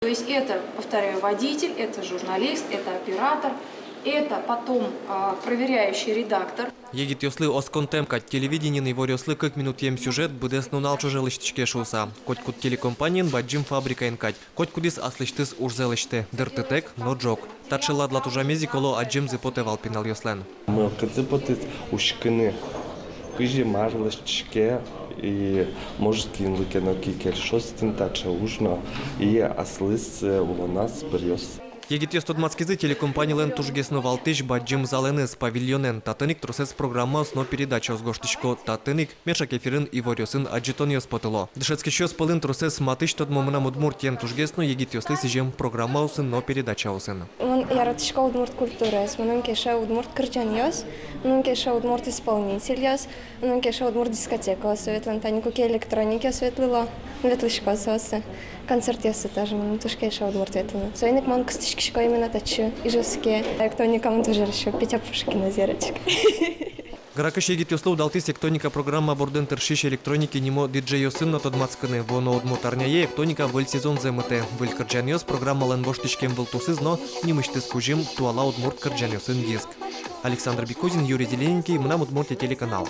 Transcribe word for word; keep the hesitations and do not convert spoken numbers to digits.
То есть это, повторяю, водитель, это журналист, это оператор, это потом а, проверяющий редактор. Егитъёслы осконтэм кадь, телевидениын иворъёслы кык минутъем сюжет быдэс нунал ӵоже лэсьтӥське шуыса. Котькуд телекомпаниын бадӟым фабрикаен кадь, котькудӥз аслэсьтыз ужзэ лэсьтэ, дыртытэк но ӝог. Таӵе лад-лад ужамез ик, оло, адӟемзы потэ вал пиналъёслэн. Мылкыдзы потӥз учкыны, кызьы мар лэсьтӥське, и, может, кинлы ке но ке кельшоз тӥни таӵе уж но, и аслыз э, улоназ быръёз. Егитъёс тодматскизы телекомпанилэн тужгес но валтӥсь бадӟым залэныз, павильонэн. Татын ик тросэз программаос но передачаос гожтӥсько, татын ик меӵак эфирын иворъёсын адӟытонъёс потыло. Дышетскисьёс пӧлын тросэз матысь тодмо «Мынам Удмуртиен» тужгес но егитъёслы сӥзем программаосын но передачаосын. Мон яратӥсько удмурт культураез, мыным кельше удмурт кырӟанъёс, мыным кельше удмурт исполнительёс, мыным кельше удмурт дискотекаосы ветлыны, тани куке электроникаос ветлыло, ветлӥсько соосы. Концертъёсы тоже мыным туж кельше удмурт ветлыны. Соин ик мон кыстӥськисько именно татчы, Ижевске. Электроника мон тоже ещё Петя Пушкина зерочка. Гракысь егитъёслы удалтӥз «Эктоника» программа бордын тыршись «Электроники» нимо диджейёсын но тодматскыны. Вуоно удмурт арняе «Эктоника» выль сезонзэ мытэ. Выль кырӟанъёс, программалэн воштӥськем вылтусыз но нимысьтыз кузьым — туала удмурт кырӟанъёсын диск. Александр Бекузин, Юрий Зелененький, «Мынам Удмуртие» телеканал.